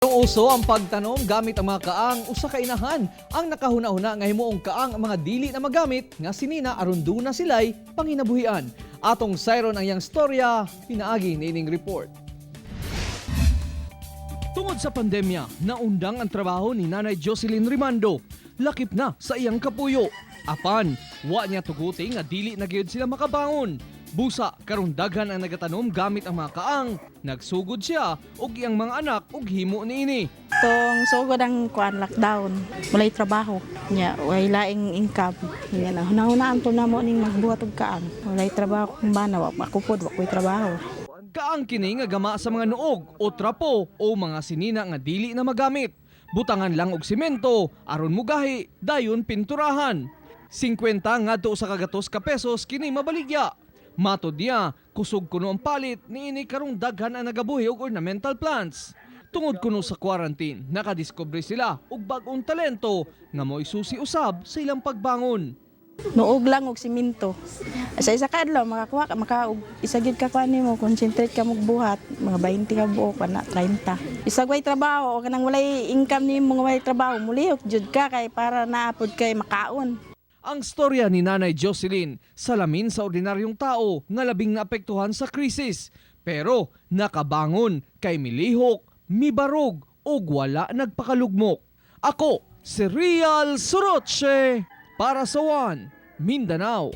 Uso ang pagtanom gamit ang mga kaang, usa ka inahan ang nakahuna-huna nga himuong kaang ang mga dili na magamit nga sinina aron duna sila'y panginabuhian. Atong sayron ang iyang storya pinaagi niining report. Tungod sa pandemya, naundang ang trabaho ni Nanay Jocelyn Rimando. Lakip na sa iyang kapuyo. Apan, wa niya tuguti nga dili na gyud sila makabangon. Busa, karon daghan ang nagatanom gamit ang mga kaang. Nagsugod siya ug iyang mga anak og himo niini. Tong sugod ang kuan, lockdown, walay trabaho. Nya, walay laing income. Nya na hunahunaan to namo ning magbuhat og kaang. Walay trabaho kung bana, wa ako pod, wa ko'y trabaho. Kaang kini nga gama sa mga nuog o trapo o mga sinina nga dili na magamit. Butangan lang og simento aron mugahi, dayon pinturahan. 50 ngadto sa 100 ka pesos kini mabaligya. Matod niya, kusog kuno ang palit niini karong daghan ang nagabuhi og ornamental plants. Tungod kuno sa quarantine, nakadiskubre sila og bag-ong talento nga mo'y susi usab sa ilang pagbangon. Nuog lang og simento. Sa isa ka adlaw makakuha ka maka og isa gyud ka kuan nimo, concentrate ka buhat, mga 20 ka buok ana, 30. Bisag way trabaho o kanang walay income nimo nga walay trabaho, mulihok jud ka kay para naa pod kay makaon. Ang storya ni Nanay Jocelyn, salamin sa ordinaryong tao nga labing naapektuhan sa krisis. Pero nakabangon kay milihok, mibarog ug wala nagpakalugmok. Ako, si Real Soroche para sa One Mindanao.